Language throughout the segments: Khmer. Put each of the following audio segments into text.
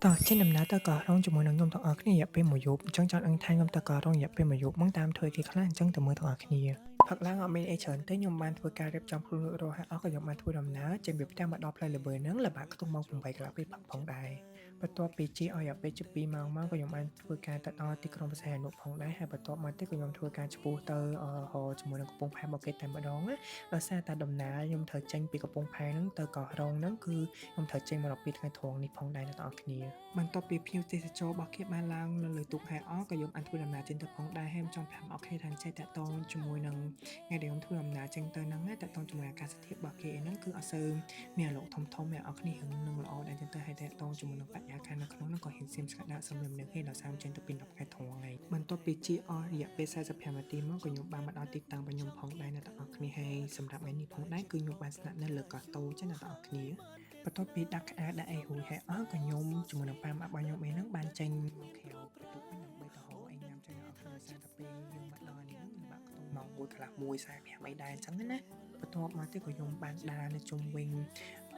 តោះចេញដំណើរទៅកោះរ៉ុងជាមួយនឹងខ្ញុំទាំងអស់គ្នារយៈពេលមួយយប់អញ្ចឹងចង់ដឹងថាខ្ញុំទៅកោះរ៉ុងរយៈពេលមួយយប់មកតាមធ្វើគេខ្លះអញ្ចឹងទៅមើលទាំងអស់គ្នាផឹកឡើងអត់មានអីច្រើនទេខ្ញុំបានធ្វើការរៀបចំខ្លួនរួចរាល់ហើយអស់ក៏ខ្ញុំបានធ្វើដំណើរចេញពីផ្ទះមកដល់ផ្លូវល្បឿនហ្នឹងល្បាតខ្ទង់ម៉ោង8កន្លះពេលផឹកផងដែរបន្ទាប់ពីជិះឲ្យរយៈពេលជិត2ម៉ោងមកក៏ខ្ញុំបានធ្វើការទៅដល់ទីក្រុងព្រះសីហនុផងដែរហើយបន្ទាប់មកទៀតក៏ខ្ញុំធ្វើការឆ្ពោះទៅរកជាមួយនឹងកំពង់ផែមកគេតែម្ដងណាដោយសារតែដំណើរខ្ញុំត្រូវចេញពីកំពង់ផែហ្នឹងទៅកោះរ៉ុងហ្នឹងគឺខ្ញុំត្រូវចេញមក12ថ្ងៃត្រង់នេះផងដែរអ្នកទាំងអស់គ្នាបន្ទាប់ពីភ្ញៀវទេសចររបស់គេបានឡើងនៅលើទូកហែអស់ក៏ខ្ញុំបានធ្វើដំណើរចេញទៅផងដែរហើយខ្ញុំចង់ប្រាប់អ្នកគ្នាថាចេះតាក់ទងជាមួយនឹងថ្ងៃដែលខ្ញុំធ្វើដំណើរចេញទៅហ្នឹងតាក់ទងជាមួយអាកាសធាតុរបស់គេហ្នឹងគឺអត់សូវមានអាឡុកធំធំអ្នកនរគ្នារឿងនឹងល្អដែរចឹងទៅហើយតាក់ទងជាមួយនឹងបរិយាកាសនៅក្នុងហ្នឹងក៏ហ៊ានសៀមស្កាត់ដាក់សម្រាប់នឹងហេដល់សាមចេញទៅពី10ថ្ងៃត្រង់ហើយបន្ទាប់ពីជិះអស់រយៈពេល45នាទីមកក៏ខ្ញុំបានមកដល់ទីតាំងរបស់ខ្ញុំផងដែរអ្នកទាំងអស់គ្នាហើយសម្រាប់ថ្ងៃនេះផងដែរគឺខ្ញុំបានស្នាក់នៅលើកោះតូចចឹងអ្នកទាំងអស់គ្នាបន្ទាប់ពីដាក់ក្អាដាក់អីរួចហើយអស់ក៏ខ្ញុំជាមួយនឹងប៉ាម៉ាក់របស់ខ្ញុំអីហ្នឹងបានចេញមកក្រៅបន្ទប់វិញដើម្បីទៅរកអីញ៉ាំចឹងអ្នកនរគ្នាសារតែពេលយើងមកដល់នេះហ្នឹងបាក់ខ្ទង់ម៉ោង1កន្លះ1:45អីដែរអញ្ចឹងណាបន្ទាប់មកទៀតក៏ខ្ញុំបានដើរនៅជុំវិញ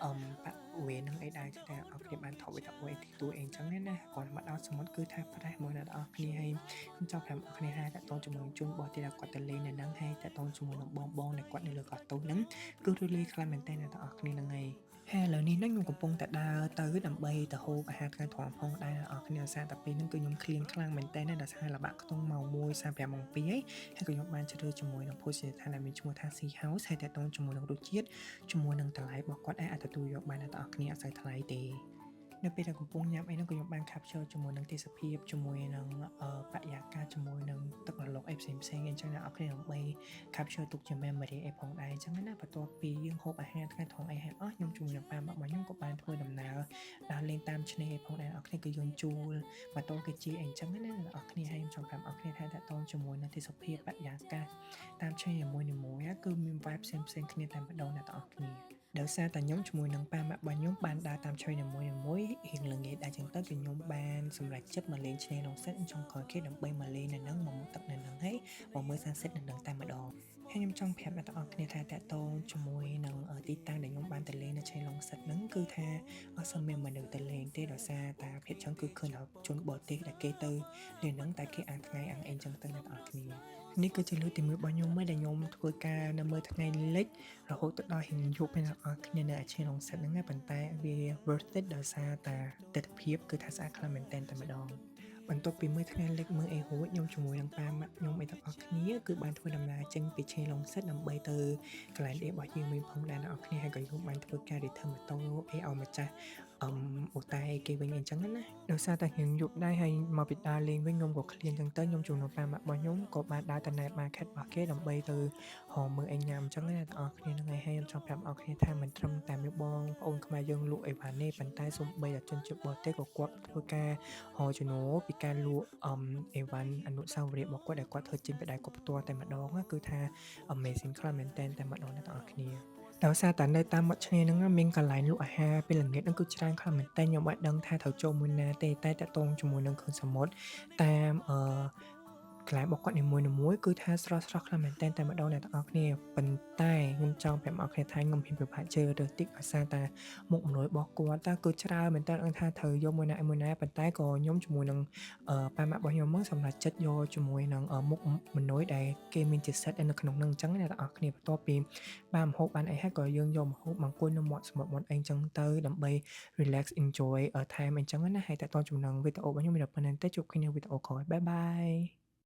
អឹមបរិវេណហ្នឹងអីដែរចឹងតែអរគ្នាបានថតវីដេអូអីតិចតួចអីចឹងណាគាត់មកដល់សមុទ្រគឺថា fresh មកអ្នកនរគ្នាហើយខ្ញុំចង់ប្រាប់អ្នកគ្នាថាតាក់ទងជាមួយនឹងជនបរទេសដែលគាត់ទៅលេងនៅហ្នឹងហើយតាក់ទងជាមួយនឹងបងបងដែលគាត់នៅលើកោះតូចហ្នឹងគឺរីករាយខ្លាំងមែនទែនអ្នកទាំងអស់គ្នាហ្នឹងហើយហើយឥឡូវនេះហ្នឹងខ្ញុំកំពុងតែដើរទៅដើម្បីទៅហូបអាហារថ្ងៃត្រង់ផងដែរអ្នកនរគ្នាដោយសារតែពេលហ្នឹងគឺខ្ញុំឃ្លានខ្លាំងមែនទែនណាដោយសារល្បាក់ខ្ទង់ម៉ោង1:35ម៉ោង2ហើយហើយក៏ខ្ញុំបានជ្រើសជាមួយនឹងភោជនីយដ្ឋានដែលមានឈ្មោះថា Sea House ហើយតាក់ទងជាមួយនឹងរសជាតិជាមួយនឹងតម្លៃរបស់គាត់អាចទទួលយកបានអ្នកទាំងអស់គ្នាអត់សូវថ្លៃទេនៅពេលដែលកំពុងញ៉ាំអីហ្នឹងក៏ខ្ញុំបាន capture ជាមួយនឹងទេសភាពជាមួយនឹងបរិយាកាសជាមួយនឹងទឹករលកអីផ្សេងផ្សេងអញ្ចឹងអ្នកនរគ្នាដើម្បី capture ទុកជា memory អីផងដែរអញ្ចឹងណាបន្ទាប់ពីយើងហូបអាហារថ្ងៃត្រង់អីហើយអស់ខ្ញុំជាមួយនឹងប៉ាម៉ាក់របស់ខ្ញុំក៏បានធ្វើដំណើរដើរលេងតាមឆ្នេរផងដែរអ្នកនរគ្នាគឺយើងជួលម៉ូតូគេជិះអីអញ្ចឹងណាអ្នកនរគ្នាហើយខ្ញុំចង់ប្រាប់អ្នកនរគ្នាថាតាក់ទងជាមួយនឹងទេសភាពបរិយាកាសតាមឆ្នេរនីមួយៗគឺមាន vibe ផ្សេងផ្សេងគ្នាតែម្ដងអ្នកទាំងអស់គ្នាដោយសារតែខ្ញុំជាមួយនឹងប៉ាម៉ាក់របស់ខ្ញុំបានដើរតាមឆ្នេរនីមួយៗរៀងល្ងាចដែរចឹងទៅគឺខ្ញុំបានសម្រេចចិត្តមកលេងឆ្នេរឡុងសិតចុងក្រោយគេដើម្បីមកលេងនៅហ្នឹងមកមុខទឹកនៅហ្នឹងហើយមកមើល sunset នៅហ្នឹងតែម្ដងហើយខ្ញុំចង់ប្រាប់អ្នកទាំងអស់គ្នាថាតាក់ទងជាមួយនឹងទីតាំងដែលខ្ញុំបានទៅលេងនៅឆ្នេរឡុងសិតហ្នឹងគឺថាអត់សូវមានមនុស្សទៅលេងទេដោយសារតែភាគច្រើនគឺឃើញតែជនបរទេសដែលគេទៅលេងហ្នឹងតែគេអាំងថ្ងៃអាំងអីចឹងទៅអ្នកទាំងអស់គ្នានេះគឺជាលើកទី1របស់ខ្ញុំឯងដែលខ្ញុំធ្វើការនៅមើលថ្ងៃលិចរហូតទៅដល់រៀងយប់ឯអ្នកនរគ្នានៅអាឆ្នេរឡុងសិតហ្នឹងប៉ុន្តែវា worth it ដោយសារតែទិដ្ឋភាពគឺថាស្អាតខ្លាំងមែនទែនតែម្ដងបន្ទាប់ពីមើលថ្ងៃលិចមើលអីរួចខ្ញុំជាមួយនឹងប៉ាម៉ាក់ខ្ញុំអីទាំងអស់គ្នាគឺបានធ្វើដំណើរចេញពីឆ្នេរឡុងសិតដើម្បីទៅកន្លែងដេករបស់យើងវិញផងដែរអ្នកនរគ្នាហើយក៏ខ្ញុំបានធ្វើការ return ម៉ូតូអីឲ្យម្ចាស់អឹមអូតែគេវិញអញ្ចឹងណាដោយសារតែរៀងយប់ដែរហើយមកពីដើរលេងវិញខ្ញុំក៏ឃ្លានអញ្ចឹងទៅខ្ញុំជួបនឹងប៉ាម៉ាក់របស់ខ្ញុំក៏បានដើរទៅ night market របស់គេដើម្បីទៅរកមើលអីញ៉ាំអញ្ចឹងណាអ្នកទាំងអស់គ្នាហ្នឹងហើយហើយខ្ញុំចង់ប្រាប់អ្នកគ្នាថាមិនត្រឹមតែមានបងប្អូនខ្មែរយើងលក់អីវ៉ាន់ទេប៉ុន្តែសូម្បីតែជនជាតិបរទេសក៏គាត់ធ្វើការរកចំណូលពីការលក់អឹមអីវ៉ាន់អនុស្សាវរីយ៍របស់គាត់ដែលគាត់ធ្វើចេញពីដៃគាត់ផ្ទាល់តែម្ដងគឺថា amazing ខ្លាំងមែនទែនតែម្ដងអ្នកទាំងអស់គ្នាដោយសារតែនៅតាមមាត់ឆ្នេរហ្នឹងមានកន្លែងលក់អាហារពេលល្ងាចហ្នឹងគឺច្រើនខ្លាំងមែនទែនខ្ញុំអត់ដឹងថាត្រូវចូលមួយណាទេតែតាក់ទងជាមួយនឹងគ្រឿងសមុទ្រតាមអឺកន្លែងរបស់គាត់នីមួយៗគឺថាស្រស់ស្រស់ខ្លាំងមែនទែនតែម្ដងអ្នកទាំងអស់គ្នាប៉ុន្តែខ្ញុំចង់ប្រាប់អ្នកគ្នាថាខ្ញុំហ៊ានពិបាកជ្រើសរើសតិចដោយសារតែមុខម្ហូបរបស់គាត់តើគឺច្រើនមែនទែនអង្គថាត្រូវយកមួយណាមួយណាប៉ុន្តែក៏ខ្ញុំជាមួយនឹងប៉ាម៉ាក់របស់ខ្ញុំមកសម្រាប់ចិត្តយកជាមួយនឹងមុខមនុយដែលគេមានជាសិតនៅក្នុងនឹងអញ្ចឹងអ្នកទាំងអស់គ្នាបន្ទាប់ពីបានម្ហូបបានអីហើយក៏យើងយកម្ហូបមកអង្គុយនៅមាត់សមុទ្រមាត់អីអញ្ចឹងទៅដើម្បី relax enjoy time អញ្ចឹងណាហើយតើតចំណងវីដេអូរបស់ខ្ញុំមានតែប៉ុណ្្នឹងទេជួបគ្នានៅវីដេអូក្រោយ bye bye.